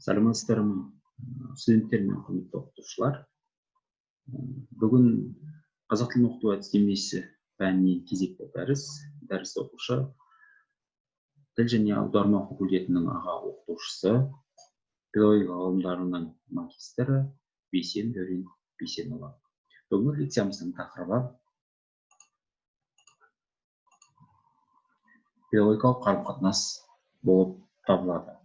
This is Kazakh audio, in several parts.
Сәлеметсіздер ме, студенттер мен құрметті оқытушылар. Бүгін қазақ тілін оқыту әдістемесі пәнінен кезекті дәріс. Дәріс оқушы тіл және аударма факультетінің аға оқытушысы, педагогика ғылымдарының магистрі Бейсен Дәурен Бейсенұлы. Бүгінгі лекциямыздың тақырыбы педагогикалық қарым-қатынас болып табылады.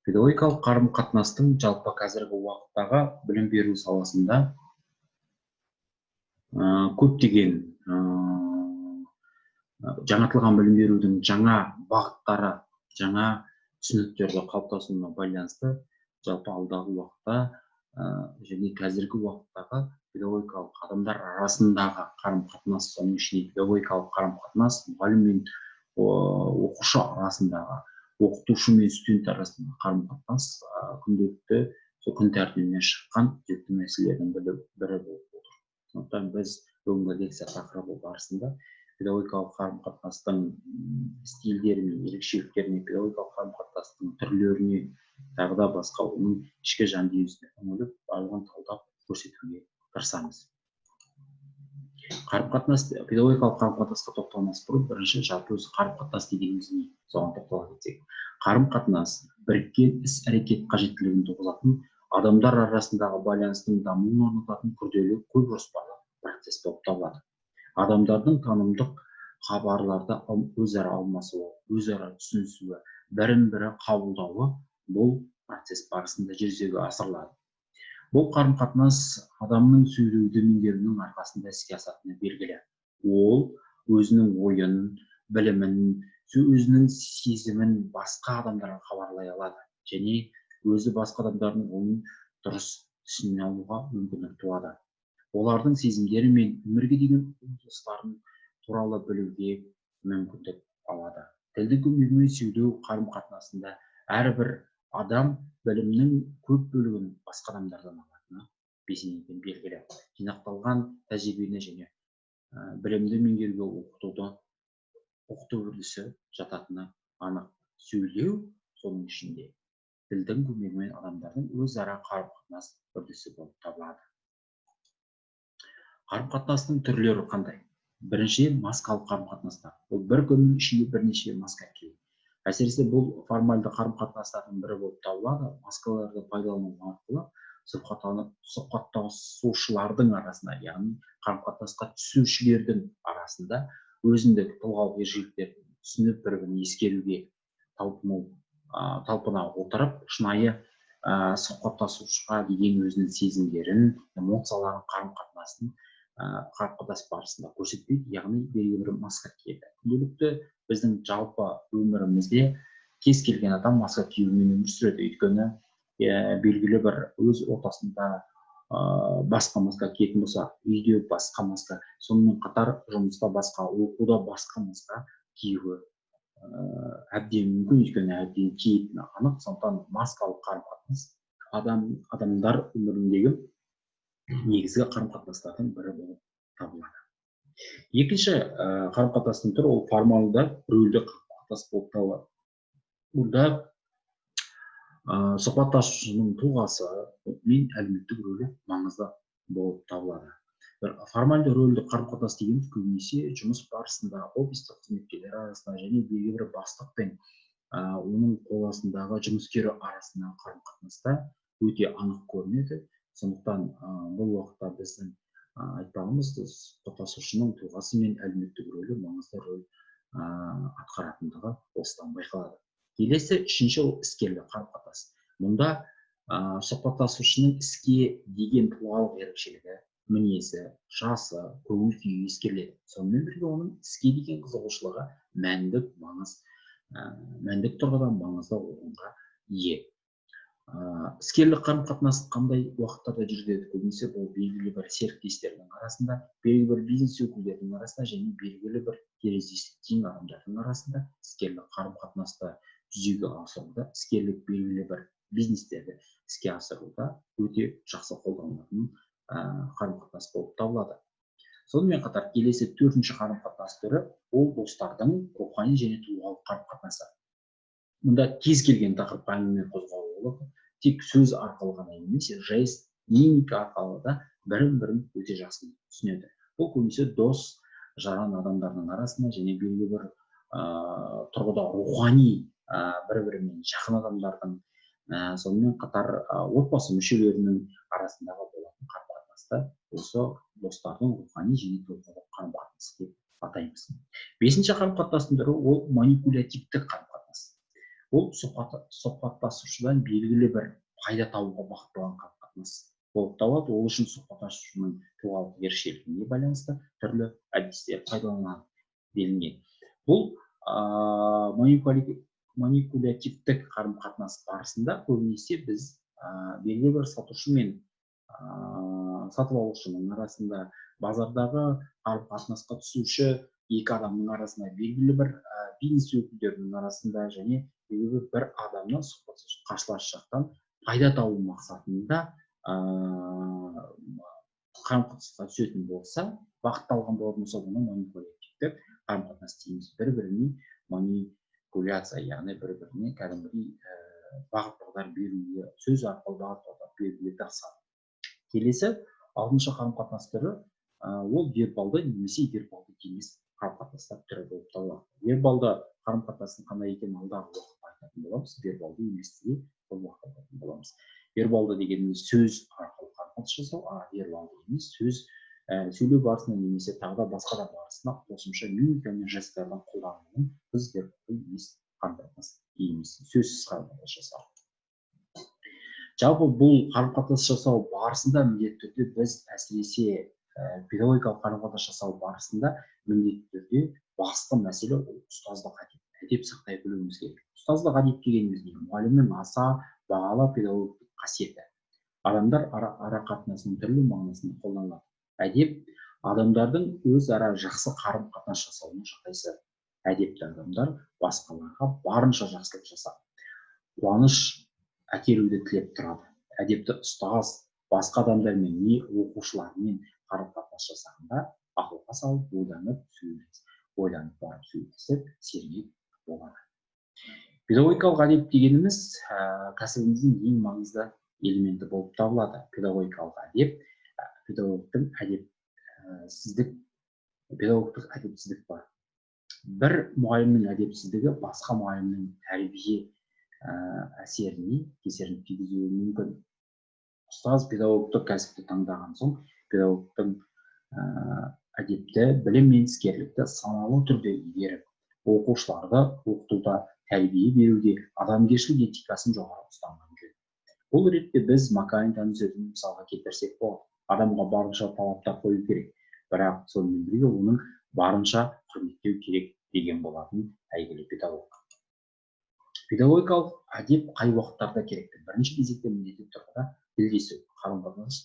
Педагогикалық қарым-қатынастың жалпы қазіргі уақыттағы білім беру саласында көптеген жаңартылған білім берудің жаңа бағыттары, жаңа түсініктерді қалыптасуына байланысты жалпы алдағы уақытта және қазіргі уақыттағы педагогикалық адамдар арасындағы қарым-қатынас, соның ішінде педагогикалық қарым-қатынас мұғалім мен оқушы арасындағы, оқытушы мен студент арасындағы қарым-қатынас күнделікті сол күн тәртібінен шыққан өзекті мәселелердің бірі болып отыр. Сондықтан біз бүгінгі лекция тақырыбы барысында педагогикалық қарым-қатынастың стильдері мен ерекшеліктеріне, педагогикалық қарым-қатынастың түрлеріне, тағы да басқа оның ішкі жан дүниесіне үңіліп, барлығын талдап көрсетуге тырысамыз. Қарым-қатынас, педагогикалық қарым-қатынасқа тоқталмас бұрын бірінші жалпы өзі қарым-қатынас дегеніміз не, соған тоқтала кетсек. Қарым-қатынас біріккен іс-әрекет қажеттілігін туғызатын, адамдар арасындағы байланыстың дамуын орнататын күрделі көп жоспарлы процесс болып табылады. Адамдардың танымдық хабарларды өзара алмасуы, өзара түсінісуі, бірін-бірі қабылдауы бұл процесс барысында жүзеге асырылады. Бұл қарым-қатынас адамның сөйлеуді меңгеруінің арқасында іске асатыны белгілі. Ол өзінің ойын, білімін, өзінің сезімін басқа адамдарға хабарлай алады және өзі басқа адамдардың ойын дұрыс түсіне алуға мүмкіндік туады. Олардың сезімдері мен өмірге деген ұмтылыстарын туралы білуге мүмкіндік алады. Тілдің көмегімен сөйлеу қарым-қатынасында әрбір адам білімнің көп бөлігін басқа адамдардан алатыны бесенеден белгілі. Жинақталған тәжірибені және білімді меңгеруге оқыту үрдісі жататыны анық. Сөйлеу, соның ішінде тілдің көмегімен адамдардың өзара қарым-қатынас үрдісі болып табылады. Қарым-қатынастың түрлері қандай? Біріншіден, маскалық қарым-қатынастар. Бұл бір күннің ішінде бірнеше маска кию. Әсіресе бұл формальды қарым-қатынастардың бірі болып табылады. Маскаларды пайдалану арқылы сұхбаттасушылардың арасында, яғни қарым-қатынасқа түсушілердің арасында өзіндік тұлғалық ерекшеліктерді түсініп, бір-бірін ескеруге талпына отырып, шынайы сұхбаттасушыға деген өзінің сезімдерін, эмоцияларын, қарым-қатынасын қарым-қатынас барысында көрсетпейді, яғни белгілі бір маска киеді. Күнделікті біздің жалпы өмірімізде кез келген адам маска киюмен өмір сүреді. Өйткені белгілі бір өз ортасында басқа маска киетін болса, үйде басқа маска, сонымен қатар жұмыста басқа, оқуда басқа маска киюі әбден мүмкін, өйткені әбден киетіні анық. Сондықтан маскалық қарым-қатынас адамдар өміріндегі негізгі қарым-қатынастардың бірі болып табылады. Екінші қарым-қатынастың түрі ол формалды рөлді қарым-қатынас болып табылады. Бұнда сұхбаттасушының тұлғасы мен әлеуметтік рөлі маңызды болып табылады. Бір формальды рөлді қарым-қатынас дегеніміз көбінесе жұмыс барысында офистік қызметкерлер арасында және белгілі бір бастық пен оның қол астындағы жұмыскері арасындағы қарым-қатынаста өте анық көрінеді. Сондықтан бұл уақытта біздің айтпағымыз, сұхбаттасушының тұлғасы мен әлеуметтік рөлі маңызды рөл атқаратындығы осыдан байқалады. Келесі үшінші ол іскерлік қарым-қатынас. Мұнда сұхбаттасушының іске деген тұлғалық ерекшелігі, мінезі, жасы, көңіл күйі ескеріледі. Сонымен бірге оның іске деген қызығушылығы мәндік тұрғыдан маңызды орынға ие. Іскерлік қарым-қатынас қандай уақыттарда жүргізіледі? Көбінесе бұл белгілі бір серіктестердің арасында, белгілі бір бизнес өкілдерінің арасында және белгілі бір терезесі тең адамдардың арасында іскерлік қарым-қатынасты жүзеге асыруда, іскерлік белгілі бір бизнестерді іске асыруда өте жақсы қолданылатын қарым-қатынас болып табылады. Сонымен қатар келесі төртінші қарым-қатынас түрі ол достардың рухани және тұлғалық қарым-қатынасы. Мұнда кез келген тақырыпқа әңгіме қозғауға болады. Тек сөз арқылы ғана емес, жест, мимика арқылы да бірін-бірін өте жақсы түсінеді. Бұл көбінесе дос, жаран адамдардың арасында және белгілі бір тұрғыда рухани бір-бірімен жақын адамдардың, сонымен қатар отбасы мүшелерінің арасындағы болатын қарым-қатынасты осы достардың рухани және тұлғалық қарым-қатынасы деп атаймыз. Бесінші қарым-қатынастың түрі ол манипулятивтік қарым-қатынас. Ол сұхбаттасушыдан белгілі бір пайда табуға бағытталған қарым-қатынас болып табылады. Ол үшін сұхбаттасушының тұлғалық ерекшелігіне байланысты түрлі әдістер пайдаланылады делінген. Бұл манипулятивтік қарым-қатынас барысында көбінесе біз белгілі бір сатушы мен сатып алушының арасында, базардағы қарым-қатынасқа түсуші екі адамның арасында, белгілі бір бизнес өкілдерінің арасында және белгілі бір адамнан қарсылас жақтан пайда табу мақсатында қарым-қатынасқа түсетін болса, бағытталған болатын болса, бұны манипулятивтік қарым-қатынас дейміз. Бір-біріне манипуляция, яғни бір-біріне кәдімгідей бағыт бағдар беруге, сөз арқылы бағыт бағдар беруге тырысады. Келесі алтыншы қарым-қатынас түрі ол вербалды немесе вербалды емес қарым-қатынастар түрі болып табылады. Вербалды қарым-қатынастың қандай екенін алдағы уақытта айтатын боламыз, вербалды еместі де сол уақытта айтатын боламыз. Вербалды дегеніміз сөз арқылы қарым-қатынас жасау, а вербалды емес сөз сөйлеу барысында немесе тағы да басқа да барысында қосымша мимика мен жесттардың қолданылуын біз вербалды емес қарым-қатынас дейміз, сөзсіз қарым-қатынас жасау. Жалпы бұл қарым-қатынас жасау барысында міндетті түрде біз әсіресе педагогикалық қарым-қатынас жасау барысында міндетті түрде басты мәселе ол ұстаздық әдеп, әдеп сақтай білуіміз керек. Ұстаздық әдеп дегеніміз не? Мұғалімнің аса бағалы педагогтық қасиеті. Адамдар ара қатынасының түрлі мағынасында қолданылады. Әдеп адамдардың өзара жақсы қарым-қатынас жасауының жағдайсы. Әдепті адамдар басқаларға барынша жақсылық жасап, қуаныш әкелуді тілеп тұрады. Әдепті ұстаз басқа адамдармен не оқушылармен қарым-қатынас жасағанда ақылға салып, ойланып сөйлесіп, ойланып барып сөйлесіп, сергек болады. Педагогикалық әдеп дегеніміз кәсібіміздің ең маңызды элементі болып табылады. Педагогикалық әдеп, педагогтың әдепсіздік, педагогтық әдепсіздік бар. Бір мұғалімнің әдепсіздігі басқа мұғалімнің тәрбие әсеріне кесірін тигізуі мүмкін. Ұстаз педагогтық кәсіпті таңдаған соң педагогтың әдепті білім мен іскерлікті саналы түрде игеріп, оқушыларды оқытуда, тәрбие беруде адамгершілік этикасын жоғары ұстанған жөн. Бұл ретте біз Макаренконың сөзін мысалға келтірсек болады. Адамға барынша талаптар қою керек, бірақ сонымен бірге оның барынша құрметтеу керек деген болатын әйгілі педагог. Педагогикалық әдеп қай уақыттарда керек? Бірінші кезекте міндетті тұрғыда тілдесу, қарым-қатынас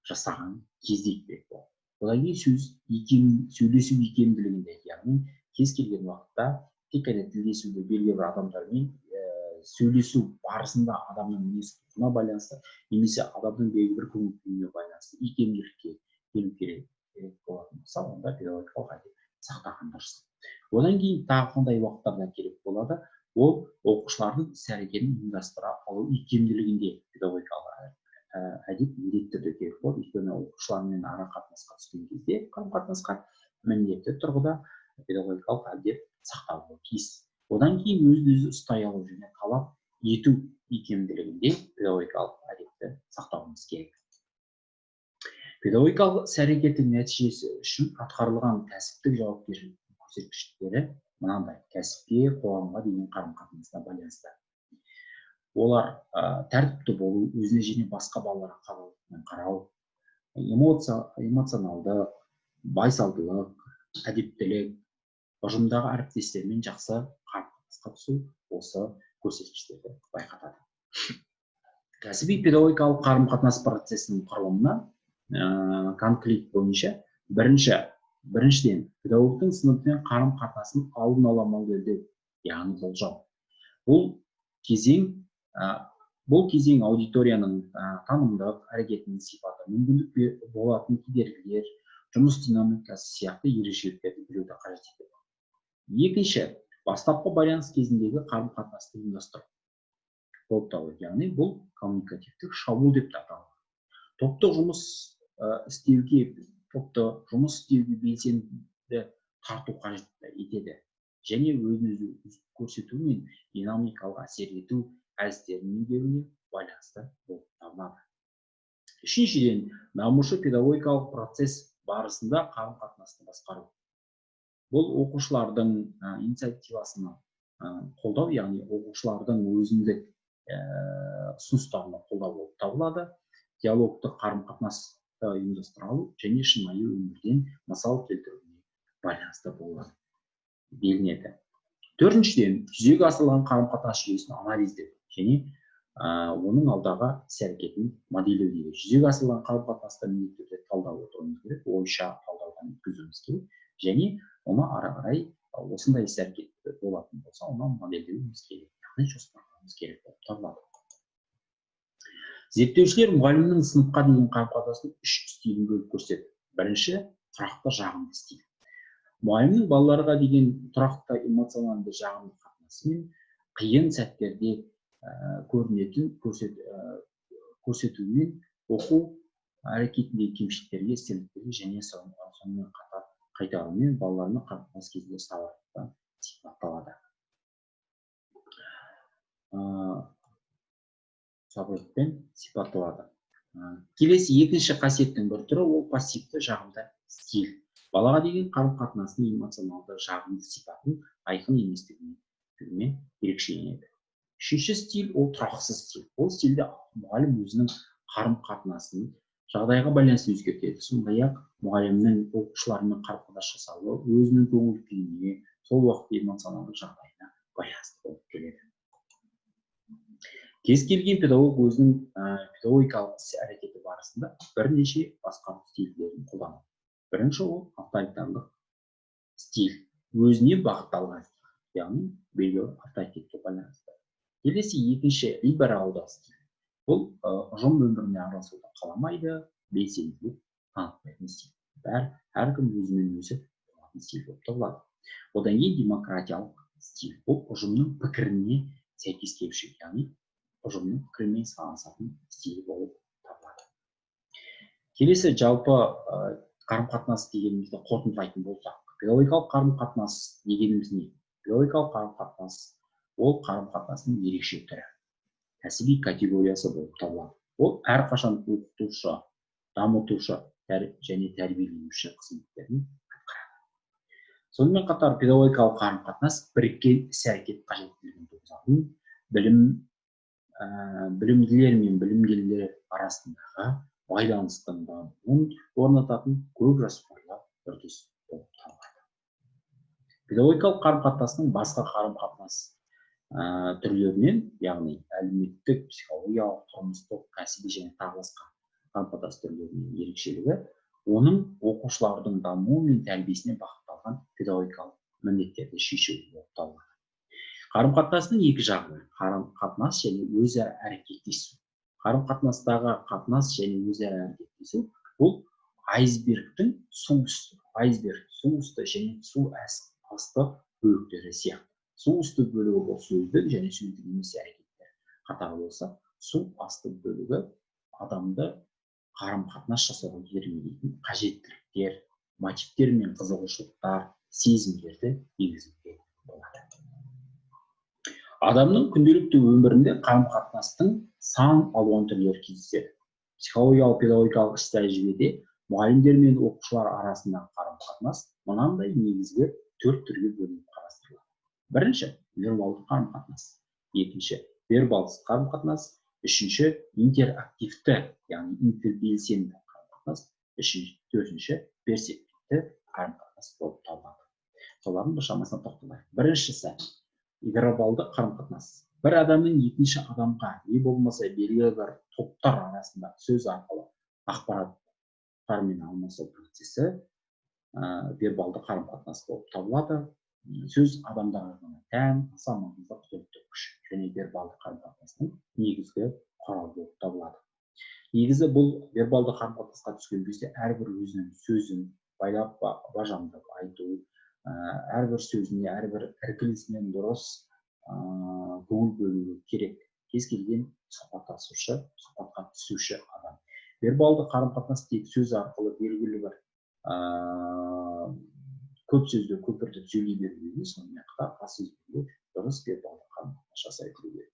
жасаған кезде керек болады. Одан кейін сөз сөйлесу икемділігінде, яғни кез келген уақытта тек қана тілдесуде белгілі бір адамдармен сөйлесу барысында адамның мінез құлқына байланысты немесе адамның белгілі бір көңіл күйіне байланысты икемділікке келу керек болатын болса, онда педагогикалық әдеп сақтаған дұрыс. Одан кейін тағы қандай уақыттарда керек болады? Ол оқушылардың іс-әрекетін ұйымдастыра алу икемділігінде педагогикалық әдеп міндетті түрде керек болады. Өйткені оқушылармен ара қатынасқа түскен кезде қарым-қатынасқа міндетті тұрғыда педагогикалық әдеп сақталуы тиіс. Одан кейін өзін-өзі ұстай алу және талап ету икемділігінде педагогикалық әдепті сақтауымыз керек. Педагогикалық іс-әрекеттің нәтижесі үшін атқарылған кәсіптік жауапкершілік көрсеткіштері мынандай: кәсіпке, қоғамға деген қарым-қатынасына байланысты. Олар тәртіпті болу, өзіне және басқа балаларға қаталдықпен қарау, эмоционалдық, байсалдылық, әдептілік, ұжымдағы әріптестермен жақсы қарым-қатынасқа түсу осы көрсеткіштерді байқатады. Кәсіби педагогикалық қарым-қатынас процесінің құрылымына конфликт бойынша біріншіден педагогтың сыныппен қарым-қатынасын алдын ала модельдеу, яғни болжау. Бұл кезең аудиторияның танымдық әрекетінің сипаты, мүмкіндік болатын кедергілер, жұмыс динамикасы сияқты ерекшеліктерді білуді қажет етеді. Екінші, Бастапқы байланыс кезіндегі қарым-қатынасты ұйымдастыру болып табылады. Яғни бұл коммуникативтік шабуыл деп те аталады. Топтық жұмыс істеуге, топты жұмыс істеуге белсенді тарту қажет етеді және өзін өзі көрсету мен динамикалық әсер ету әдістерін меңгеруіне байланысты болып табылады. Үшіншіден, дамушы педагогикалық процесс барысында қарым-қатынасты басқару. Бұл оқушылардың инициативасын қолдау, яғни оқушылардың өзіндік ұсыныстарын қолдау болып табылады. Диалогты қарым-қатынасты ұйымдастыра алу және шынайы өмірден мысал келтіруіне байланысты болады делінеді. Төртіншіден, жүзеге асырылған қарым-қатынас жүйесін анализдеу және оның алдағы іс-әрекетін модельдеу дейді. Жүзеге асырылған қарым-қатынасты міндетті түрде талдап отыруымыз керек, ойша талдаудан өткізуіміз керек және оны ары қарай осындай іс-әрекет болатын болса, оны модельдеуіміз керек, яғни жоспарлауымыз керек болып табылады. Зерттеушілер мұғалімнің сыныпқа деген қарым-қатынасын үш стилін бөліп көрсетеді. Бірінші, тұрақты жағымды стиль. Мұғалімнің балаларға деген тұрақты эмоционалды жағымды қатынасы мен қиын сәттерде көрінетін көрсетумен оқу әрекетіндегі кемшіліктерге, істерліктерге және сонымен қатар қайтарумен балалармен қарым-қатынас кезінде сабырлықпен сипатталады. Сабырлықпен сипатталады. Келесі екінші қасиеттің бір түрі ол пассивті жағымды стиль. Балаға деген қарым-қатынасының эмоционалды жағымды сипатын айқын еместігімен ерекшеленеді. Үшінші стиль ол тұрақсыз стиль. Ол стильде мұғалім өзінің қарым-қатынасын жағдайға байланысты өзгертеді. Сондай-ақ мұғалімнің оқушыларымен қарым-қатынас жасауы өзінің көңіл күйіне, сол уақытта эмоционалды жағдайына байланысты болып келеді. Кез келген педагог өзінің педагогикалық іс-әрекеті барысында бірнеше басқару стильдерін қолданады. Бірінші ол авторитарлық стиль, өзіне бағытталған стиль, яғни белгілі авторитетке байланысты. Келесі екінші либералды стиль. Бұл ұжым өміріне араласуды қаламайды, белсенділік танытпайтын стиль. Әркім өзімен өзі болатын стиль болып табылады. Одан кейін демократиялық стиль. Бұл ұжымның пікіріне сәйкес келуші, яғни ұжымның пікірімен санасатын стиль болып табылады. Келесі жалпы қарым-қатынас дегенімізді қорытындылайтын болсақ, педагогикалық қарым-қатынас дегеніміз не? Педагогикалық қарым-қатынас ол қарым-қатынастың ерекше түрі, кәсіби категориясы болып табылады. Ол әрқашан оқытушы, дамытушы және тәрбиеленуші қызметтерін атқарады. Сонымен қатар педагогикалық қарым-қатынас біріккен іс-әрекет қажеттілігін туғызатын білімділер мен білімгерлер арасындағы байланыстың дамуын орнататын көп жоспарлы үрдіс болып табылады. Педагогикалық қарым-қатынастың басқа қарым-қатынас түрлерінен, яғни әлеуметтік, психологиялық, тұрмыстық, кәсіби және тағы басқа қарым-қатынас түрлерінің ерекшелігі оның оқушылардың дамуы мен тәрбиесіне бағытталған педагогикалық міндеттерді шешу болып табылады. Қарым-қатынастың екі жағы бар: қарым-қатынас және өзара әрекеттесу. Қарым-қатынастағы қатынас және өзара әрекеттесу бұл айсбергтің су үсті, айсберг су үсті және су асты бөліктері сияқты. Су үсті бөлігі бұл сөздік және сөздік емес әрекеттер қатары болса, су асты бөлігі адамды қарым-қатынас жасауға итермелейтін қажеттіліктер, мотивтер мен қызығушылықтар, сезімдерді енгізуге болады. Адамның күнделікті өмірінде қарым-қатынастың сан алуан түрлері кездеседі. Психологиялық, педагогикалық іс-тәжірибеде мұғалімдер мен оқушылар арасындағы қарым-қатынас мынандай негізгі төрт түрге бөлініп қарастырылады. Бірінші, вербалдық қарым-қатынас. Екінші, вербалсыз қарым-қатынас. Үшінші, интерактивті, яғни интербелсенді қарым-қатынас. Төртінші, перцептивті қарым-қатынас болып табылады. Солардың біршамасына тоқталайық. Біріншісі, вербалдық қарым-қатынас. Бір адамның екінші адамға, не болмаса белгілі бір топтар арасында сөз арқылы ақпараттармен алмасу процесі вербалды қарым-қатынас болып табылады. Сөз адамдарға ғана тән аса маңызды құзыретті күш және вербалды қарым-қатынастың негізгі құралы болып табылады. Негізі бұл вербалды қарым-қатынасқа түскен кезде әрбір өзінің сөзін байлап, бажамдап айту, Әрбір сөзіне, әрбір іркілісіне дұрыс көңіл бөлуі керек кез келген сұхбаттасушы, сұхбатқа түсуші адам. Вербалды қарым-қатынас тек сөз арқылы белгілі бір көп сөзді көпіртіп сөйлей беру емес, сонымен қатар аз сөзбен дұрыс вербалды қарым-қатынас жасай білу керек.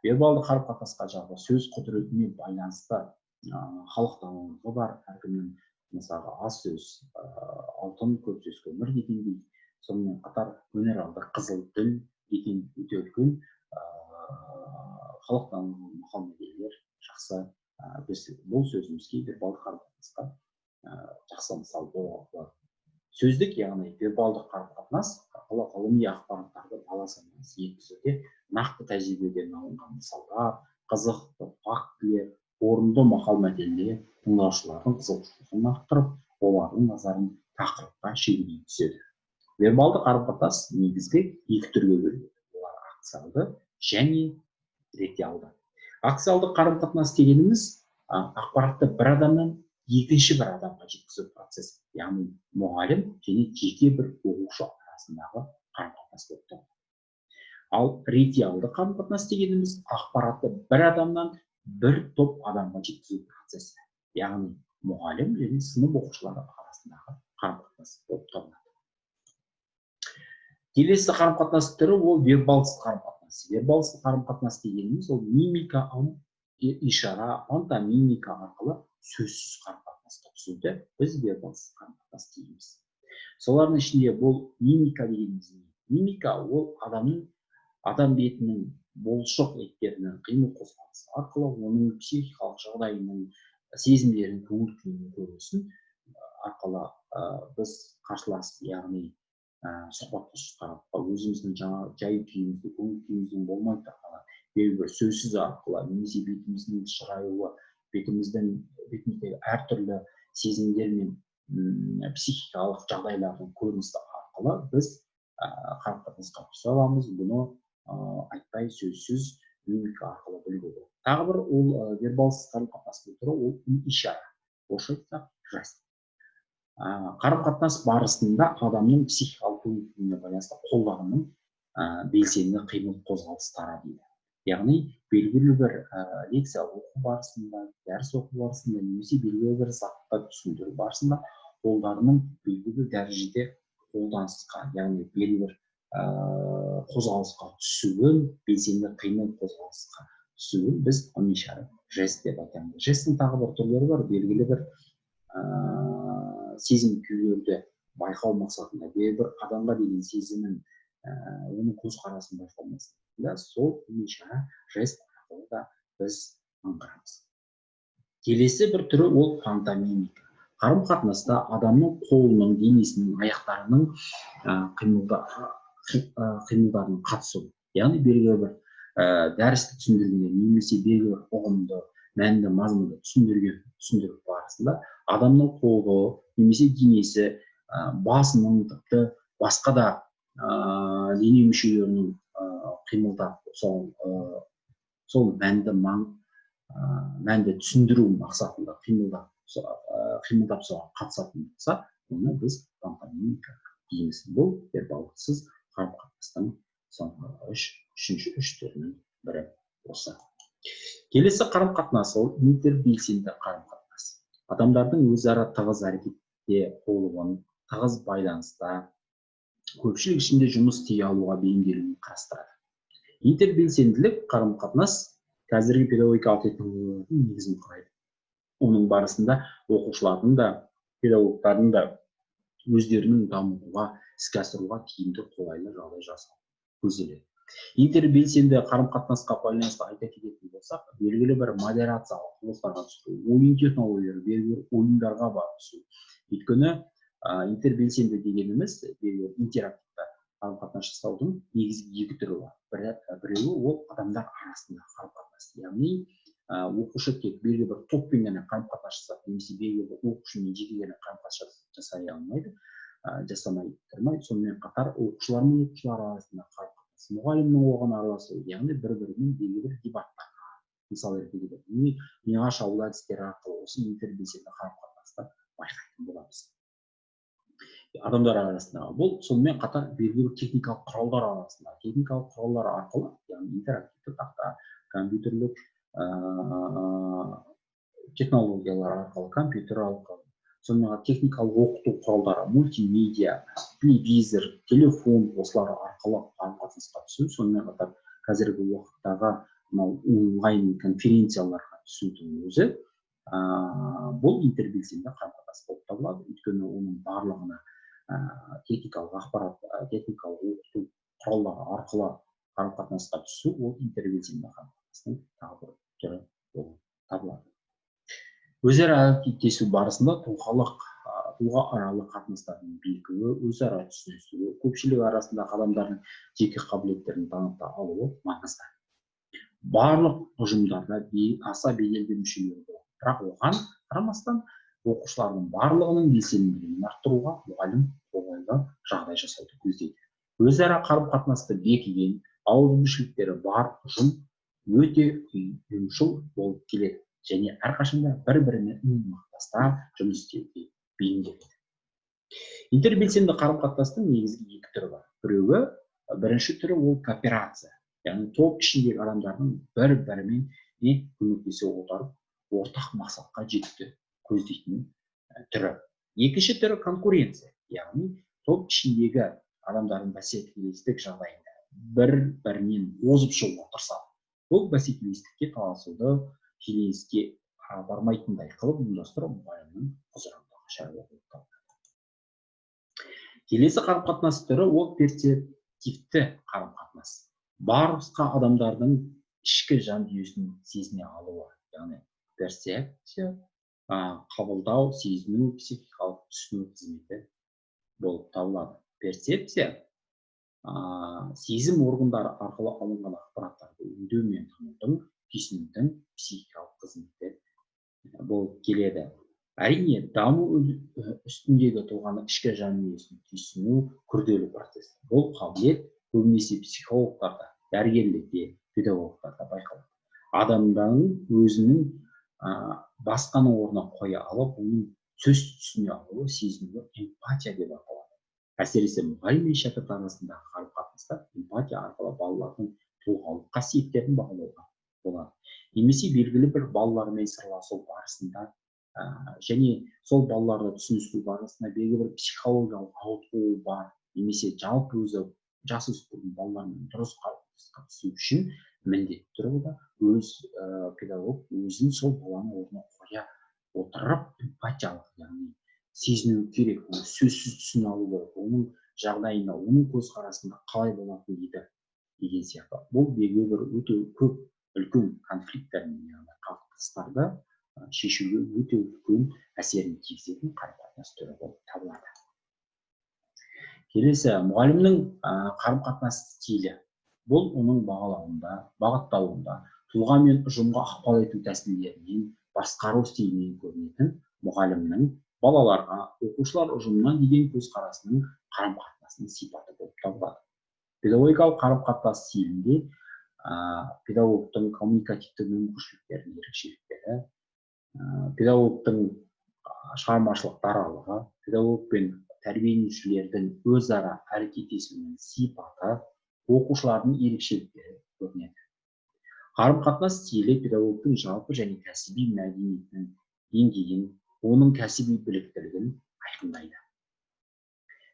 Вербалды қарым-қатынасқа жалпы сөз құдіретіне байланысты халық даналығы бар. Әркімнің, мысалға, аз сөз алтын, көп сөз көмір дегендей, сонымен қатар өнер алды қызыл тіл деген өте үлкен халық даналығы, мақал-мәтелдер жақсы. Біз бұл сөзімізге, вербалды қарым-қатынасқа жақсы мысал бола алады. Сөздік, яғни вербалдық қарым-қатынас арқылы ғылыми ақпараттарды бала санасына жеткізуде нақты тәжірибеден алынған мысалдар, қызықты фактілер, орынды мақал-мәтелдер тыңдаушылардың қызығушылығын арттырып, олардың назарын тақырыпқа шегелей түседі. Вербалды қарым-қатынас негізгі екі түрге бөлінеді. Олар акциалды және ретиалды. Акциалды қарым-қатынас дегеніміз ақпаратты бір адамнан екінші бір адамға жеткізу процесі, яғни мұғалім және жеке бір оқушы арасындағы қарым-қатынас болып табылады. Ал ретиалды қарым-қатынас дегеніміз ақпаратты бір адамнан бір топ адамға жеткізу процесі, яғни мұғалім және сынып оқушылары арасындағы қарым-қатынас болып табылады. Келесі қарым-қатынас түрі ол вербалсыз қарым-қатынас. Вербалсыз қарым-қатынас дегеніміз ол мимика, ишара, пантомимика арқылы сөзсіз қарым-қатынасқа түсуді біз вербалсыз қарым-қатынас дейміз. Солардың ішінде бұл мимика дегеніміз не? Мимика ол адамның, адам бетінің бұлшық еттерінің қимыл қозғалысы арқылы оның психикалық жағдайының, сезімдерінің, көңіл күйінің көрінісін арқылы біз қарсылас, яғни сұхбаттасушы тарапқа өзіміздің жаңа жай күйімізді, көңіл күйіміздің болмай тұрғаны белгілі бір сөзсіз арқылы немесе бетіміздің шыраюы, бетіміздегі әртүрлі сезімдер мен психикалық жағдайлардың көрінісі арқылы біз қарым-қатынасқа түсе аламыз. Бұны айтпай сөзсіз мимика арқылы білуге болады. Тағы бір ол вербалсыз қарым-қатынастың түрі ол ишара, орысша айтсақ жест. Қарым-қатынас барысында адамның психикалық көңіл күйіне байланысты қолдарының белсенді қимыл қозғалыстары дейді. Яғни белгілі бір лекция оқу барысында, дәріс оқу барысында немесе белгілі бір затты түсіндіру барысында қолдарының белгілі бір дәрежеде қолданысқа, яғни белгілі бір қозғалысқа түсуін, белсенді қимыл қозғалысқа түсуін біз ишара, жест деп айтамыз. Жесттің тағы бір түрлері бар. Белгілі бір сезім күйлерді байқау мақсатында, белгілі бір адамға деген сезімін, оның көзқарасын байқау мақсатында сол ишара, жест арқылы да біз аңғарамыз. Келесі бір түрі ол пантомимика. Қарым-қатынаста адамның қолының, денесінің, аяқтарының қимылдарының қатысуы. Яғни белгілі бір дәрісті түсіндіргенде немесе белгілі бір ұғымды, мәнді, мазмұнды түсіндіру барысында адамның қолы немесе денесі, басының, тіпті басқа да дене мүшелерінің қимылдап, сол мәнді түсіндіру мақсатында қимылдап соған қатысатын болса, оны біз пантомимика дейміз. Бұл вербалдықсыз қарым-қатынастың соңғы үшінші үш түрінің бірі осы. Келесі қарым-қатынас ол интербелсенді қарым-қатынас. Адамдардың өзара тығыз әрекетте болуын, тығыз байланыста, көпшілік ішінде жұмыс істей алуға бейімделуін қарастырады. Интербелсенділік қарым-қатынас қазіргі педагогикалық технологиялардың негізін құрайды. Оның барысында оқушылардың да, педагогтардың да өздерінің дамуға, іске асыруға тиімді, қолайлы жағдай жасау көзделеді. Интербелсенді қарым-қатынасқа байланысты айта кететін болсақ, белгілі бір модерациялық құбылыстарға түсу, ойын технологиялары, белгілі бір ойындарға барып түсу. Өйткені интербелсенді дегеніміз белгілі интерактивті қарым-қатынас жасаудың негізгі екі түрі бар. Біреуі ол адамдар арасында қарым-қатынас, яғни оқушы тек белгілі бір топпен ғана қарым-қатынас жасап, немесе белгілі бір оқушымен жеке ғана қарым-қатынас жасай алмайды, жасамай тұрмайды. Сонымен қатар оқушылар мен оқушылар арасында қарым-қатынас, мұғалімнің оған араласуы, яғни бір-бірімен белгілі бір дебаттарға, мысал ретінде миға шабуыл әдістері арқылы осы интербелсенді қарым-қатынасты байқайтын боламыз. Адамдар арасындағы бұл сонымен қатар белгілі бір техникалық құралдар арасында, техникалық құралдар арқылы, яғни интерактивті тақта, компьютерлік технологиялар арқылы, компьютер арқылы, сонымен қатар техникалық оқыту құралдары, мультимедиа, телевизор, телефон, осылар арқылы қарым-қатынасқа түсу, сонымен қатар қазіргі уақыттағы мынау онлайн конференцияларға түсудің өзі бұл интербелсенді қарым-қатынас болып табылады. Өйткені оның барлығына техникалық ақпарат, техникалық оқыту құралдары арқылы қарым-қатынасқа түсу ол интербелсенді қарым-қатынастың тағы бір түрі болып табылады. Өзара әрекеттесу барысында тұлғааралық қатынастардың бекуі, өзара түсінісуі, көпшілік арасындағы адамдардың жеке қабілеттерін таныта алуы маңызды. Барлық ұжымдарда аса беделді мүшелері болады. Бірақ оған қарамастан оқушылардың барлығының белсенділігін арттыруға мұғалім қолайлы жағдай жасауды көздейді. Өзара қарым-қатынасты бекіген, ауызбіршіліктері бар ұжым өте ұйымшыл болып келеді және әрқашанда бір-бірімен ынтымақтаста жұмыс істеуге бейімделеді. Интербелсенді қарым-қатынастың негізгі екі түрі бар. Бірінші түрі ол кооперация, яғни топ ішіндегі адамдардың бір-бірімен көмектесе отырып, ортақ мақсатқа жетуді көздейтін түрі. Екінші түрі конкуренция, яғни топ ішіндегі адамдардың бәсекелестік жағдайында бір-бірінен озып шығуға тырысады. Бұл бәсекелестікке таласуды келеңсізге бармайтындай қылып ұйымдастыру мұғалімнің құзырындағы шаруа болып табылады. Келесі қарым-қатынас түрі ол перцептивті қарым-қатынас. Барлық адамдардың ішкі жан дүниесін сезіне алуы, яғни перцепция, қабылдау, сезіну, психикалық түсіну қызметі болып табылады. Перцепция сезім органдары арқылы алынған ақпараттарды өңдеу мен танудың, түйсінудің психикалық қызметі болып келеді. Әрине, даму үстіндегі тұлғаның ішкі жан дүниесін түйсіну күрделі процесс. Бұл қабілет көбінесе психологтарда, дәрігерлерде, педагогтарда байқалады. Адамның өзінің басқаның орнына қоя алып, оның сөз түсіне алуы, сезінуі эмпатия деп аталады. Әсіресе мұғалім мен шәкірт арасындағы қарым-қатынаста эмпатия арқылы балалардың тұлғалық қасиеттерін бағалауға болады. Немесе белгілі бір балалармен сырласу барысында және сол балаларды түсінісу барысында белгілі бір психологиялық ауытқуы бар, немесе жалпы өзі жасөспірім балалармен дұрыс қарым-қатынасқа түсу үшін міндетті түрде өз педагог өзін сол баланың орнына қоя отырып эмпатиялық, яғни сезіну керек, оны сөзсіз түсіне алу керек, оның жағдайында, оның көзқарасында қалай болатын еді деген сияқты. Бұл белгілі бір өте көп үлкен конфликттер мен яғни қақтығыстарды шешуге өте үлкен әсерін тигізетін қарым-қатынас түрі болып табылады. Келесі мұғалімнің қарым-қатынас стилі. Бұл оның бағалауында, бағытталуында, тұлға мен ұжымға ықпал ету тәсілдерінен, басқару стилінен көрінетін мұғалімнің балаларға, оқушылар ұжымына деген көзқарасының қарым-қатынасының сипаты болып табылады. Педагогикалық қарым-қатынас стилінде педагогтың коммуникативті мүмкіншіліктерінің ерекшеліктері, педагогтың шығармашылық даралығы, педагог пен тәрбиеленушілердің өзара әрекеттесуінің сипаты, оқушылардың ерекшеліктері көрінеді. Қарым-қатынас стилі педагогтың жалпы және кәсіби мәдениетінің деңгейін, оның кәсіби біліктілігін айқындайды.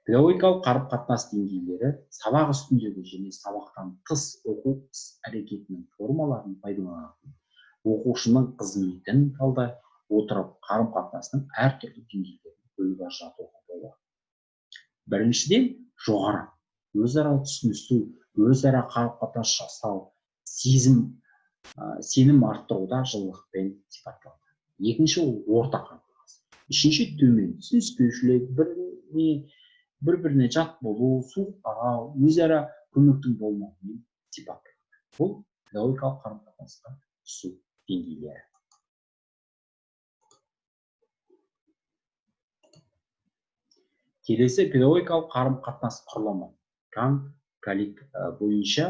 Педагогикалық қарым-қатынас деңгейлері сабақ үстіндегі және сабақтан тыс оқу іс-әрекетінің формаларын пайдаланатын, оқушының қызметін талдай отырып қарым-қатынастың әртүрлі деңгейлерін бөліп ажыратуға болады. Біріншіден, жоғары өзара түсінісу, өзара қарым-қатынас жасау, сенім арттыруда жылылықпен сипатталады. Екінші, ол орта қарым-қатынас. Үшінші, төмен түсініспеушілік, бір-біріне жат болу, суық қарау, өзара көмектің болмауымен сипатталады. Бұл педагогикалық қарым-қатынасқа түсу деңгейлері. Келесі педагогикалық қарым-қатынас құрылымы Кан-Калик бойынша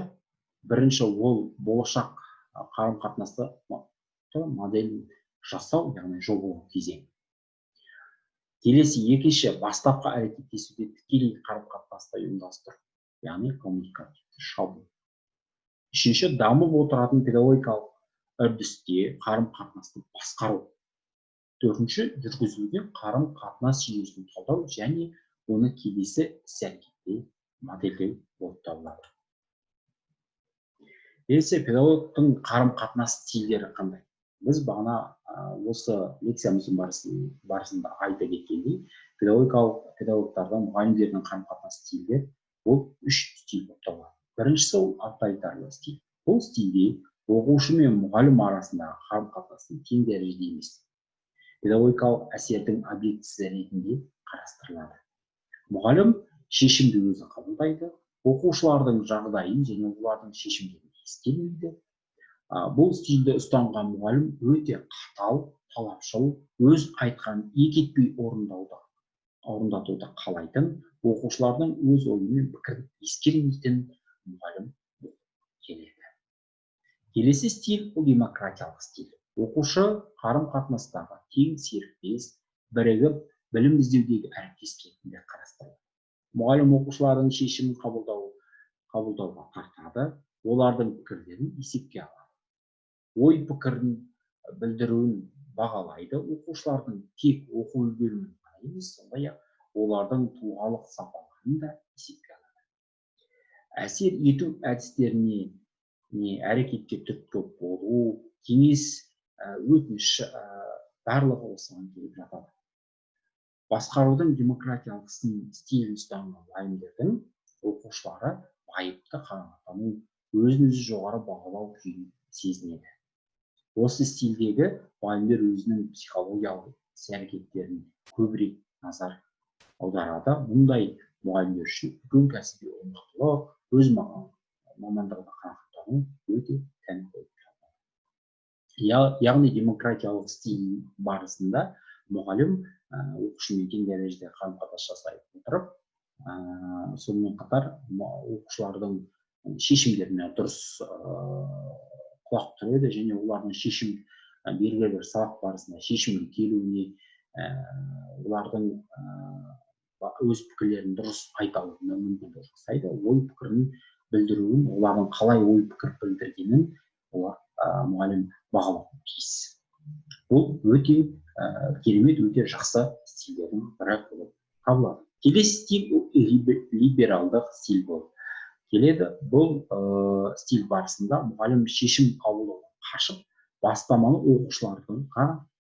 бірінші ол болашақ қарым-қатынасты моделін жасау, яғни жобалау кезеңі. Келесі екінші, бастапқы әрекеттесуде тікелей қарым-қатынасты ұйымдастыру, яғни коммуникативті шабуыл. Үшінші, дамып отыратын педагогикалық үрдісте қарым-қатынасты басқару. Төртінші, жүргізілген қарым-қатынас жүйесін талдау және оны келесі іс-әрекетте модельдеу болып табылады. Келесі педагогтың қарым-қатынас стильдері қандай? Біз бағана осы лекциямыздың барысында айта кеткендей, педагогикалық педагогтардың, мұғалімдердің қарым-қатынас стильдері ол үш стиль болып табылады. Біріншісі ол авторитарлы стиль. Бұл стильде оқушы мен мұғалім арасындағы қарым-қатынастың тең дәрежеде емес, педагогикалық әсердің объектісі ретінде қарастырылады. Мұғалім шешімді өзі қабылдайды, оқушылардың жағдайын және олардың шешімдерін ескермейді. Бұл стильді ұстанған мұғалім өте қатал, талапшыл, өз айтқанын екі етпей орындатуды қалайтын, оқушылардың өз ойы мен пікірін ескермейтін мұғалім болып келеді. Келесі стиль ол демократиялық стиль. Оқушы қарым-қатынастағы тең серіктес, бірігіп білім іздеудегі әріптес ретінде қарастырылады. Мұғалім оқушылардың шешімін қабылдауға тартады, олардың пікірлерін есепке алады. Ой пікірін білдіруін бағалайды, оқушылардың тек оқу үлгерімін ғана емес, сондай-ақ олардың тұлғалық сапаларын да есепке алады. Әсер ету әдістеріне әрекетке түрткі болу, кеңес, өтініш, барлығы осыған келіп жатады. Басқарудың демократиялық стилін ұстанған мұғалімдердің оқушылары байыпты қанағаттану, өзін-өзі жоғары бағалау күйін сезінеді. Осы стильдегі мұғалімдер өзінің психологиялық іс-әрекеттерін көбірек назар аударады. Мұндай мұғалімдер үшін үлкен кәсіби мықтылық, өз мамандығына қанағаттану өте тән болып табылады. Яғни демократиялық стиль барысында мұғалім оқушымен тең дәрежеде қарым-қатынас жасай отырып, сонымен қатар оқушылардың шешімдеріне дұрыс құлақ түреді және олардың шешім белгілі бір сабақ барысында шешімге келуіне, олардың өз пікірлерін дұрыс айта алуына мүмкіндік жасайды. Ой пікірін білдіруін, олардың қалай ой пікір білдіргенін олар мұғалім бағалауы тиіс. Бұл өте керемет, өте жақсы стильдердің бірі болып табылады. Келесі стиль либералдық стиль болып келеді. Бұл стиль барысында мұғалім шешім қабылдаудан қашып, бастаманы оқушылардың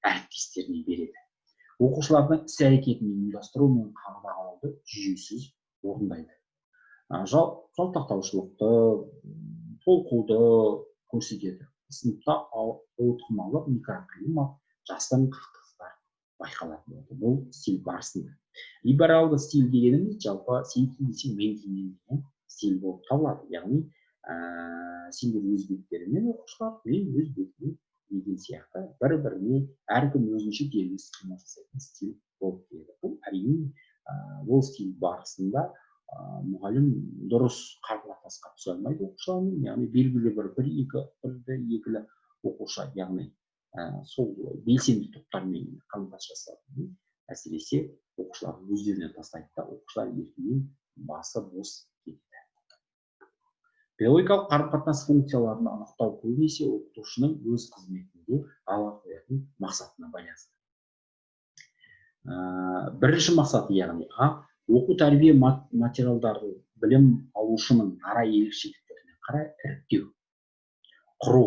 әріптестеріне береді. Оқушылардың іс-әрекетін ұйымдастыру мен қадағалауды жүйесіз орындайды. Жалтақтаушылықты, толқуды көрсетеді. Сыныпта ауытқымалы микроклимат, жастан қақтығыстар байқалатын болады бұл стиль барысында. Либералды стиль дегеніміз жалпы сен кейін десең мен кейіннен деген стиль болып табылады. Яғни сендер өз беттерімен оқушылар, мен өз бетіммен деген сияқты бір-біріне әркім өзінше дербес қимыл жасайтын стиль болып келеді. Бұл әрине бұл стиль барысында мұғалім дұрыс қарым-қатынасқа түсе алмайды оқушылармен, яғни белгілі бір екілі оқушы, яғни сол белсенді топтармен қарым-қатынас жасайтын, әсіресе оқушылар өздеріне тастайды да, оқушылар еркінен басы бос кетеді. Педагогикалық қарым-қатынас функцияларын анықтау көбінесе оқытушының өз қызметінде алға қоятын мақсатына байланысты. Бірінші мақсаты, яғни оқу тәрбие материалдарын білім алушының дара ерекшеліктеріне қарай іріктеу, құру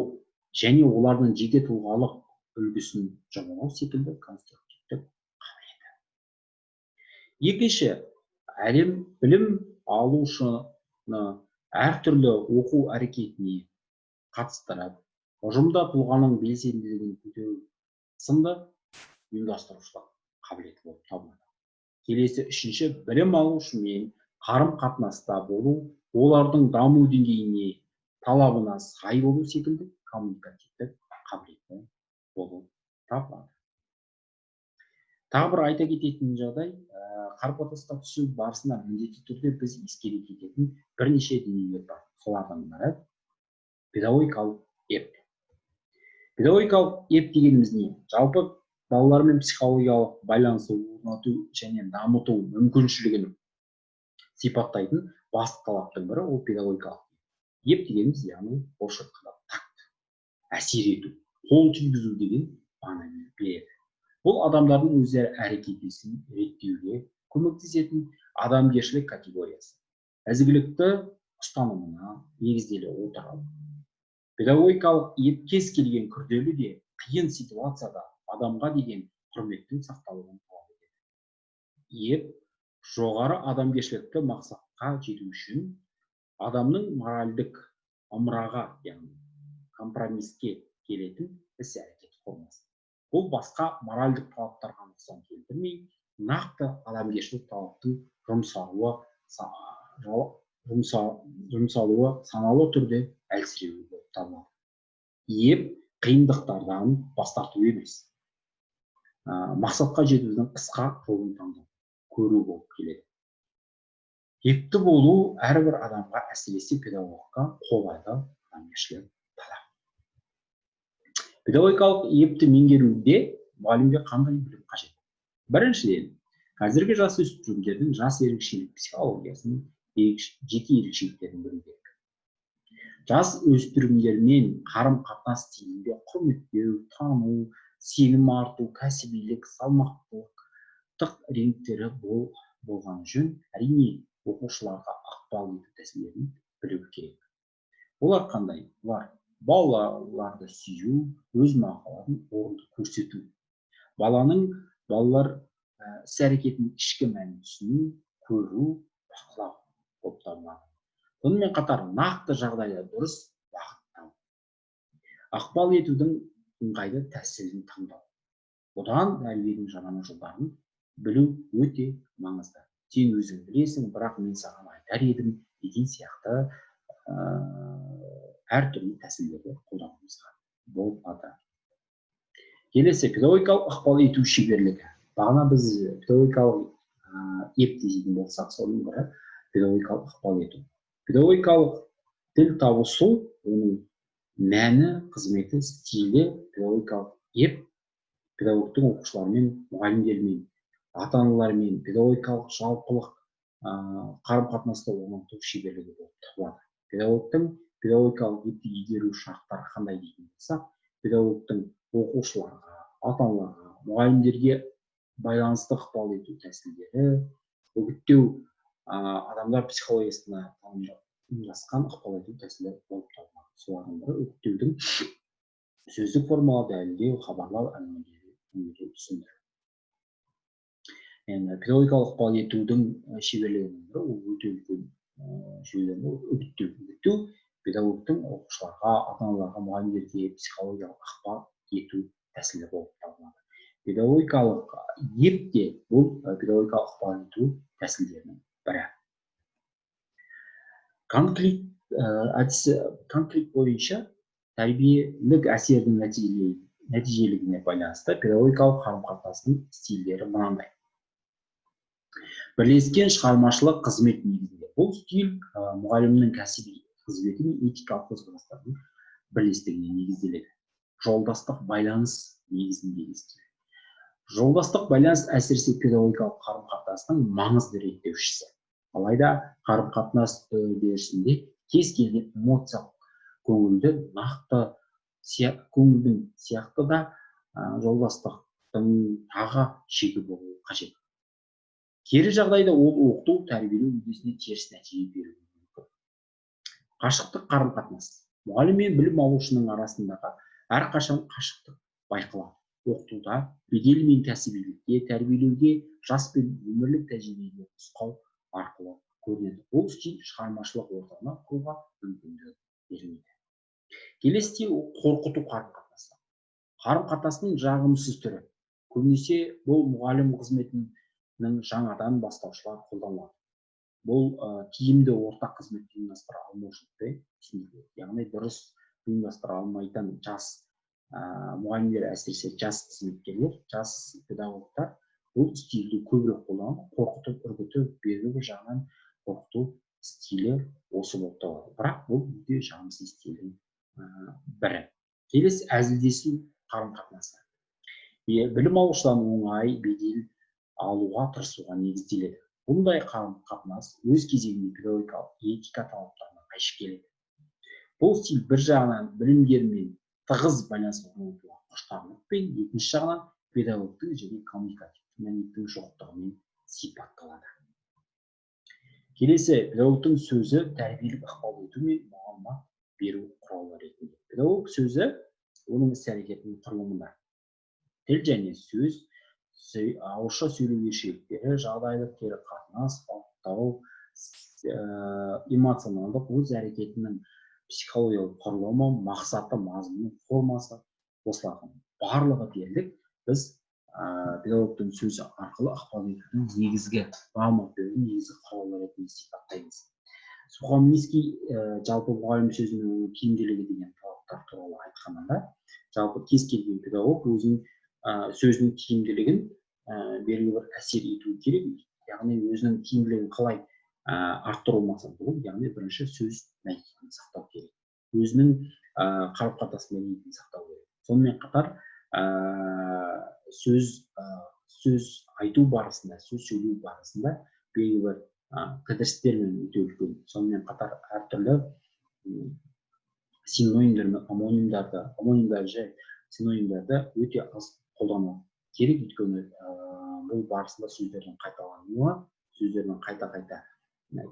және олардың жеке тұлғалық үлгісін жобалау секілді конструктивтік қабілеті. Екінші, әлем білім алушыны әртүрлі оқу әрекетіне қатыстырып, ұжымда тұлғаның белсенділігін көтеру сынды ұйымдастырушылық қабілеті болып табылады. Келесі үшінші, білім алушымен қарым-қатынаста болу, олардың даму деңгейіне, талабына сай болу секілді коммуникативтік қабілеті болып табылады. Тағы бір айта кететін жағдай, қарым-қатынасқа түсу барысында міндетті түрде біз ескере кететін бірнеше дүниелер бар. Солардың бірі педагогикалық еп. Педагогикалық еп дегеніміз не? Жалпы Балалармен психологиялық байланысты орнату және дамыту мүмкіншілігін сипаттайтын басты талаптың бірі ол педагогикалық еп дегеніміз, яғни орысша айтқанда такт, әсер ету, қол тигізу деген мағына береді. Бұл адамдардың өздері әрекет етісін реттеуге көмектесетін адамгершілік категориясы. Ізгілікті ұстанымына негізделе отырып, педагогикалық еп кез келген күрделі де қиын ситуацияда адамға деген құрметтің сақталуын талап етеді. Еп жоғары адамгершілікті мақсатқа жету үшін адамның моральдік ымыраға, яғни компромиске келетін іс-әрекет формасы. Бұл басқа моральдік талаптарға нұқсан келтірмей, нақты адамгершілік талаптың жұмсалуы саналы түрде әлсіреуі болып табылады. Еп қиындықтардан бас тарту емес, мақсатқа жетудің қысқа жолын таңдау, көру болып келеді. Епті болу әрбір адамға, әсіресе педагогқа қолайлы адамгершілік талап. Педагогикалық епті меңгеруде мұғалімге қандай білім қажет? Біріншіден, қазіргі жасөспірімдердің жас ерекшелік психологиясының жеке ерекшеліктерін білу керек. Жас өспірімдермен қарым-қатынас стилінде құрметтеу, тану, сенім арту, кәсібилік, салмақтылық реңктері болған жөн, әрине оқушыларға ықпал ету тәсілдерін білу керек. Олар қандай? Олар балаларды сүю, өз мақаларын орынды көрсету. Балалар іс-әрекетінің ішкі мәнін түсіну, көру, бақылау болып табылады. Сонымен қатар нақты жағдайда дұрыс бағыттау. Ықпал етудің ыңғайлы тәсілін таңдау. Бұдан тәрбиенің жаңа жолдарын білу өте маңызды. Сен өзің білесің, бірақ мен саған айтар едім деген сияқты әртүрлі тәсілдерді қолдануымызға болады. Келесі педагогикалық ықпал ету шеберлігі. Бағана біз педагогикалық еп дейтін болсақ, соның бірі педагогикалық ықпал ету. Педагогикалық тіл табысу, оның мәні, қызметі, стилі, педагогикалық еп педагогтың оқушылармен, мұғалімдермен, ата-аналармен педагогикалық жалпылық қарым-қатынасты орнату шеберлігі болып табылады. Педагогтың педагогикалық епті игеру шарттары қандай дейтін болсақ, педагогтың оқушыларға, ата-аналарға, мұғалімдерге байланысты ықпал ету тәсілдері, үгіттеу адамдар психологиясына ұйымдасқан ықпал ету тәсілі болып табылады. Солардың бірі үгіттеудің сөздік формалар, дәлелдеу, хабарлау, әңгімелеу, түсіндіру. Енді педагогикалық ықпал етудің шеберлігінің бірі ол өте үлкен жүйелер үгіттеу. Үгіттеу педагогтың оқушыларға, ата-аналарға, мұғалімдерге психологиялық ықпал ету тәсілі болып табылады. Педагогикалық еп те бұл педагогикалық ықпал ету тәсілдерінің бірі. Конфликт әдісі, конфликт бойынша тәрбиелік әсердің нәтижелігіне байланысты педагогикалық қарым-қатынастың стильдері мынандай. Бірлескен шығармашылық қызмет негізінде. Бұл стиль мұғалімнің кәсіби қызметі мен этикалық көзқарастардың бірлестігіне негізделеді. Жолдастық байланыс негізіндегі стиль. Жолдастық байланыс әсіресе педагогикалық қарым-қатынастың маңызды реттеушісі. Алайда қарым-қатынас үдерісінде кез келген эмоция көңілді нақты көңілдің сияқты да жолдастықтың тағы шегі болуы қажет. Кері жағдайда ол оқыту, тәрбиелеу үдерісіне теріс нәтиже беруі мүмкін. Қашықтық қарым-қатынас. Мұғалім мен білім алушының арасындағы әрқашан қашықтық байқалады. Оқытуда, бедел мен кәсібилікке, тәрбиелеуге, жас пен өмірлік тәжірибеге нұсқау арқылы көрінеді. Бұл стиль шығармашылық ортаны құруға мүмкіндік бермейді. Келесі стиль қорқыту қарым-қатынасы. Қарым-қатынасының жағымсыз түрі. Көбінесе бұл мұғалім қызметінің жаңадан бастаушылар қолданылады. Бұл тиімді ортақ қызметті ұйымдастыра алмаушылықпен түсіндіріледі. Яғни дұрыс ұйымдастыра алмайтын жас мұғалімдер, әсіресе жас қызметкерлер, жас педагогтар бұл стильді көбірек қолданып, қорқытып, үркітіп, белгілі бір жағынан қорқыту стилі осы болып табылады. Бірақ бұл өте жағымсыз стильдің бірі. Келесі әзілдесу қарым-қатынасы. Білім алушыдан оңай бедел алуға тырысуға негізделеді. Бұндай қарым-қатынас өз кезегінде педагогикалық этика талаптарына қайшы келеді. Бұл стиль бір жағынан білімгермен тығыз байланыс орнатуға құштарлықпен, екінші жағынан педагогтың және коммуникативті мәдениеттің жоқтығымен сипатталады. Келесі, педагогтың сөзі тәрбиелік ықпал ету мен мағлұмат беру құралы ретінде. Педагог сөзі оның іс-әрекетінің құрылымында. Тіл және сөз, ауызша сөйлеу ерекшеліктері, жағдайлық кері қатынас, бағыттау, эмоционалдық өз әрекетінің психологиялық құрылымы, мақсаты, мазмұны, формасы, осылардың барлығы дерлік біз педагогтың сөзі арқылы ықпал етудің негізгі, мағлұмат берудің негізгі құралы ретінде сипаттаймыз. Сухомлинский жалпы мұғалім сөзінің тиімділігі деген талаптар туралы айтқанында, жалпы кез келген педагог өзінің сөзінің тиімділігін белгілі бір әсер етуі керек, яғни өзінің тиімділігін қалай арттыру мақсаты бұл, яғни бірінші сөз мәдениетін сақтау керек, өзінің қарым-қатынас мәдениетін сақтау керек. Сонымен қатар сөз айту барысында, сөз сөйлеу барысында белгілі бір кідірістермен өте үлкен. Сонымен қатар әртүрлі синонимдер мен омонимдарды, омонимдер жай синонимдерді өте аз қолдану керек, өйткені бұл барысында сөздердің қайталануы, сөздердің қайта-қайта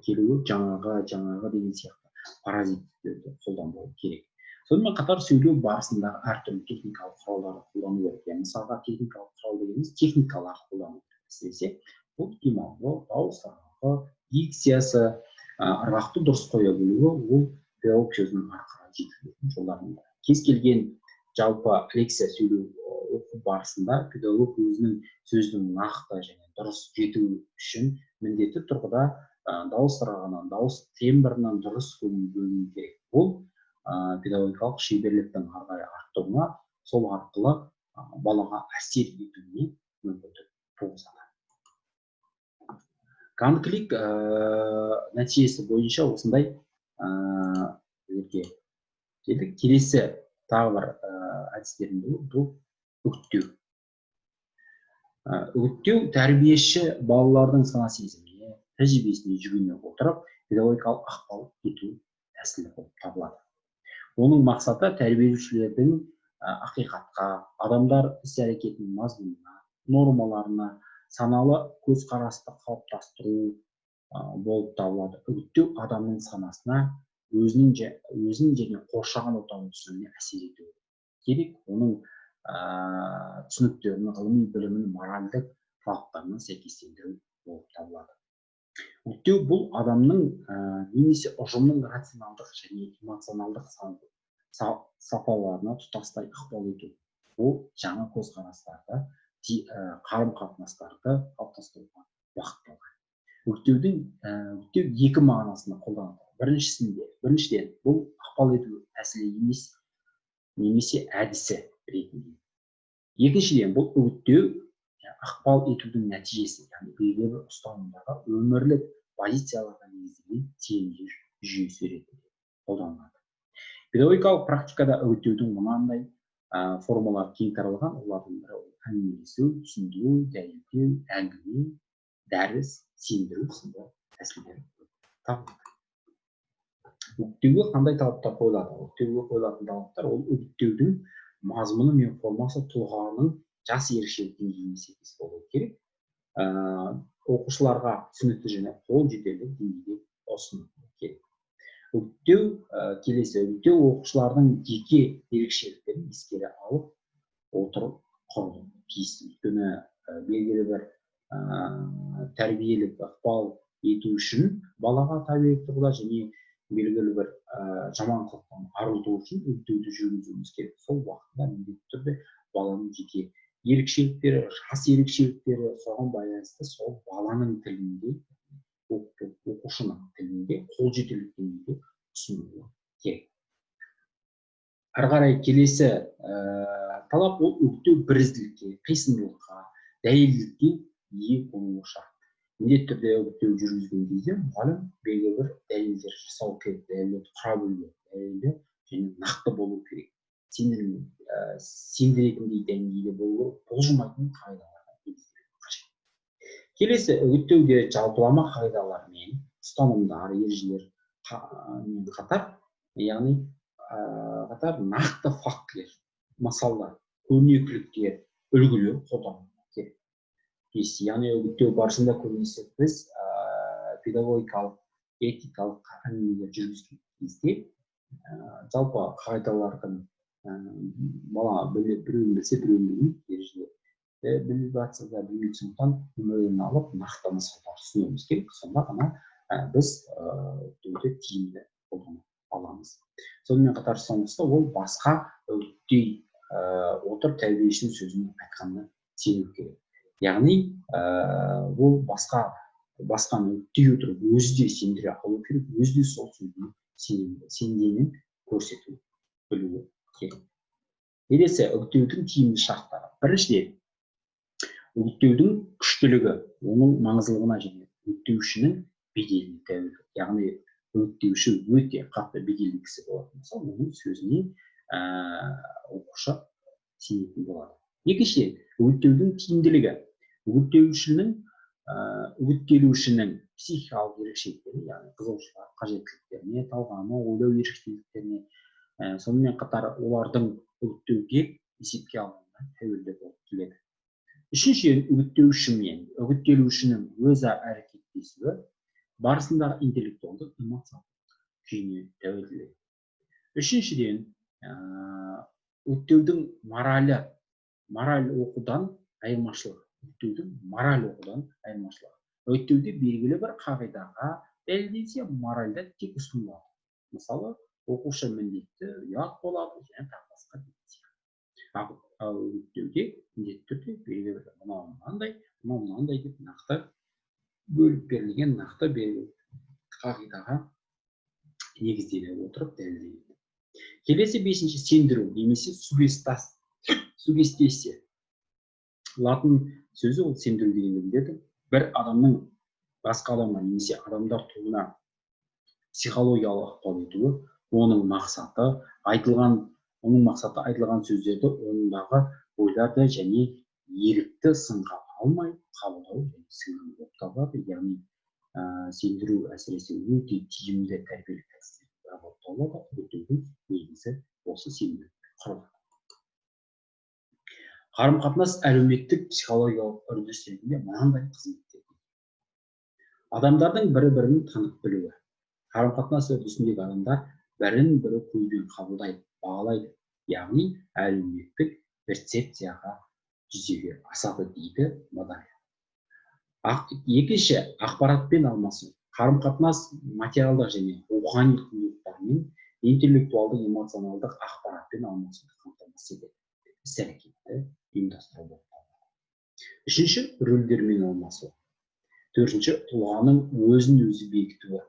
келуі, жаңағы деген сияқты паразиттерді қолданбау керек. Сонымен қатар сөйлеу барысындағы әртүрлі техникалық құралдарды қолдану керек. Яғни мысалға техникалық құрал дегеніміз техникалар қолдану керек. Әсіресе бұл демалу, дауыс ырғағы, дикциясы, ырғақты дұрыс қоя білуі, ол педагог сөзінің ары қарай жетілетін жолдарының бірі. Кез келген жалпы лекция сөйлеу оқу барысында педагог өзінің сөзінің нақты және дұрыс жетуі үшін міндетті тұрғыда дауыс ырғағынан, дауыс тембрінен дұрыс көңіл бөлу керек. Бұл педагогикалық шеберліктің ары қарай арттыруына, сол арқылы балаға әсер етуіне мүмкіндік туғызады. Конфликт нәтижесі бойынша осындай келдік. Келесі тағы бір әдістердің бірі бұл үгіттеу. Үгіттеу тәрбиеші балалардың сана сезіміне, тәжірибесіне жүгіне отырып, педагогикалық ықпал ету тәсілі болып табылады. Оның мақсаты тәрбиеленушілердің ақиқатқа, адамдар іс-әрекетінің мазмұнына, нормаларына саналы көзқарасты қалыптастыру болып табылады. Үгіттеу адамның санасына, өзінің және қоршаған ортаның түсінігіне әсер етуі керек. Оның түсініктерін, ғылыми білімін моральдық талаптарына сәйкестендіру болып табылады. Үгіттеу бұл адамның немесе ұжымның рационалдық және эмоционалдық сапаларына тұтастай ықпал ету. Ол жаңа көзқарастарды, қарым-қатынастарды қалыптастыруға бағытталған. Үгіттеу екі мағынасында қолданылады. Біріншіден, бұл ықпал ету тәсілі емес, немесе әдісі ретінде. Екіншіден, бұл үгіттеу ықпал етудің нәтижесі, яғни белгілі бір ұстанымдарға, өмірлік позицияларға негізделген сенімдер жүйесі ретінде қолданылады. Педагогикалық практикада үгіттеудің мынандай формалары кең таралған. Олардың бірі ол әңгімелесу, түсіндіру, дәлелдеу, әңгіме, дәріс, сендіру сынды тәсілдер табылады. Үгіттеуге қандай талаптар қойылады? Үгіттеуге қойылатын талаптар ол үгіттеудің мазмұны мен формасы тұлғаның жас ерекшелік деңгейіне сәйкес болуы керек. Оқушыларға түсінікті және қол жетерлік деңгейде ұсынылуы керек. Үгіттеу келесі үгіттеу оқушылардың жеке ерекшеліктерін ескере алып отырып құрылуы тиіс. Өйткені белгілі бір тәрбиелік ықпал ету үшін балаға табиғи тұрғыда және белгілі бір жаман қылықтан арылту үшін үгіттеуді жүргізуіміз керек. Сол уақытта міндетті түрде баланың жеке ерекшеліктері, жас ерекшеліктері, соған байланысты сол баланың тілінде, оқушының тілінде қол жетерлік деңгейде ұсынылуы керек. Ары қарай келесі талап ол үгіттеу бірізділікке, қисындылыққа, дәлелділікке ие болуы шарт. Міндетті түрде үгіттеу жүргізген кезде мұғалім белгілі бір дәлелдер жасау керек, дәлелдерді құра білу керек, дәлелді және нақты болу керек. сендіретіндей деңгейде болу, бұлжымайтын қағидаларға негізделу қажет. Келесі үгіттеуде жалпылама қағидалар мен ұстанымдар, ережелер мен қатар, яғни қатар нақты фактілер, мысалдар, көрнекіліктер, үлгілер қолдану керек. Яғни үгіттеу барысында көбінесе біз педагогикалық, этикалық әңгімелер жүргізген кезде жалпы қағидалардың бала біреуін білсе, біреуін білмейді, ережелер біліп жатса да білмейді, сондықтан өмірден алып нақты мысалдар ұсынуымыз керек. Сонда ғана біз үгіттеуді тиімді қолдана аламыз. Сонымен қатар соңғысы ол басқа үгіттей отырып тәрбиешінің сөзін айтқанына сену керек. Яғни ол басқаны үгіттей отырып өзі де сендіре алу керек, өзі де сол сөзіне сенгенін көрсету білуі керек. Келесі үгіттеудің тиімді шарттары. Біріншіден, үгіттеудің күштілігі, оның маңыздылығына және үгіттеушінің беделіне тәуелді. Яғни үгіттеуші өте қатты беделді кісі болатын болса, оның сөзіне оқушы сенетін болады. Екіншіден, үгіттеудің тиімділігі. Үгіттелушінің психикалық ерекшеліктері, яғни қызығушылық, қажеттіліктеріне, талғамы, ойлау ерекшеліктеріне, сонымен қатар олардың үгіттеуге есепке алынуына тәуелді болып келеді. Үшіншіден, үгіттеуші мен үгіттелушінің өзара әрекеттесуі барысындағы интеллектуалдық эмоциялық күйіне тәуелділігі. Үшіншіден, үгіттеудің моралі, мораль оқудан айырмашылығы. Үгіттеудің мораль оқудан айырмашылығы. Үгіттеуде белгілі бір қағидаға дәлелденсе, моральда тек ұсынылады. Мысалы, оқушы міндетті ұят болады және тағы басқа деген сияқты. Ал үгіттеуде міндетті түрде белгілі бір мынау мынандай, мынау мынандай деп нақты бөліп берілген, нақты белгілі қағидаға негізделе отырып дәлелденеді. Келесі бесінші, сендіру немесе сугестия. Латын сөзі ол сендіру дегенді білдіреді. Бір адамның басқа адамға немесе адамдар тобына психологиялық ықпал етуі, оның мақсаты айтылған сөздерді, ондағы ойларды және ерікті сынға алмай қабылдау және сіңіру болып табылады. Яғни сендіру әсіресе өте тиімді тәрбиелік әдістер болып табылады. Үгіттеудің негізі осы сендіру құрылады. Қарым-қатынас әлеуметтік психологиялық үрдіс ретінде мынандай қызметтер. Адамдардың бірі-бірін танып білуі. Қарым-қатынас үрдісіндегі адамдар бірін-бірі көзбен қабылдайды, бағалайды. Яғни әлеуметтік перцепцияға жүзеге асады дейді Мадария. Екінші, ақпаратпен алмасу. Қарым-қатынас материалдық және рухани құндылықтармен, интеллектуалдық, эмоционалдық ақпаратпен алмасуды қамтамасыз етеді. Іс-әрекетті ұйымдастыру болып табылады. Үшінші, рөлдермен алмасу. Төртінші, тұлғаның өзін өзі бекітуі.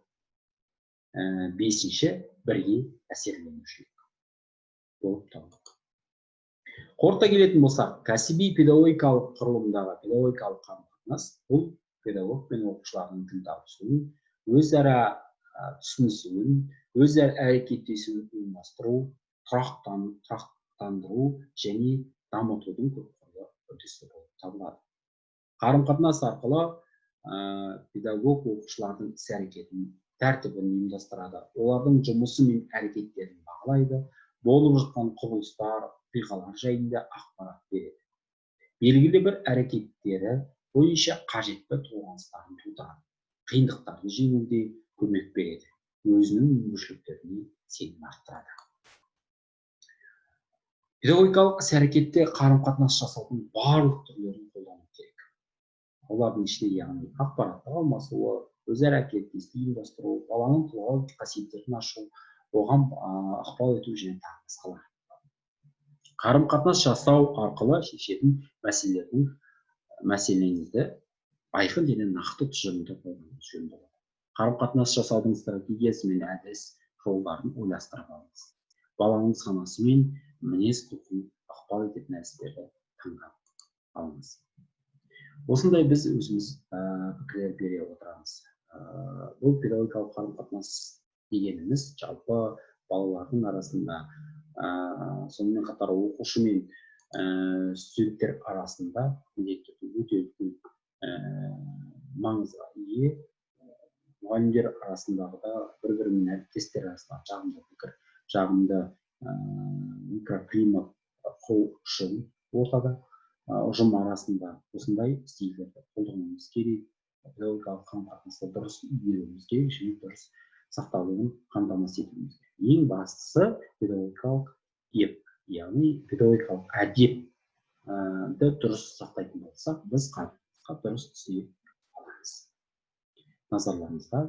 Бесінші, бірге әсерленушілік болып табылады. Қорыта келетін болсақ, кәсіби педагогикалық құрылымдағы педагогикалық қарым-қатынас бұл педагог пен оқушылардың тіл табысуын, өзара түсінісуін, өзара әрекеттесуін ұйымдастыру, тұрақтандыру және дамытудың көпқырлы үрдісі болып табылады. Қарым-қатынас арқылы педагог оқушылардың іс-әрекетін, тәртібін ұйымдастырады, олардың жұмысы мен әрекеттерін бағалайды, болып жатқан құбылыстар, оқиғалар жайында ақпарат береді. Белгілі бір әрекеттері бойынша қажетті толғаныстарын тудырады, қиындықтарды жеңуде көмек береді, өзінің мүмкіншіліктеріне сенім арттырады. Педагогикалық іс-әрекетте қарым-қатынас жасаудың барлық түрлерін қолдану керек. Олардың ішінде яғни ақпараттық алмасуы, өзара әрекеттесуді ұйымдастыру, баланың тұлғалық қасиеттерін ашу, оған ықпал ету және тағы басқалар. Қарым-қатынас жасау арқылы шешетін мәселеңізді айқын және нақты тұжырымды қолданыңыз жөн болады. Қарым-қатынас жасаудың стратегиясы мен әдіс жолдарын ойластырып алыңыз. Баланың санасы мен мінез құлқын ықпал ететін әдістерді таңдап алыңыз. Осындай біз өзіміз пікірлер бере отырамыз. Бұл педагогикалық қарым-қатынас дегеніміз жалпы балалардың арасында Сонымен қатар оқушы мен студенттер арасында міндетті түрде өте үлкен маңызға ие. Мұғалімдер арасындағы да, бір бірімен әріптестер арасындағы жағымды пікір, жағымды микроклимат құру үшін ортада, ұжым арасында осындай стильдерді қолдануымыз керек. Педагогикалық қарым қатынасты дұрыс игеруіміз керек және дұрыс сақталуын қамтамасыз етуіміз керек. Ең бастысы педагогикалық еп, яғни педагогикалық әдепті дұрыс сақтайтын болсақ, біз қарым қатынасқа дұрыс түсіне аламыз. Назарларыңызға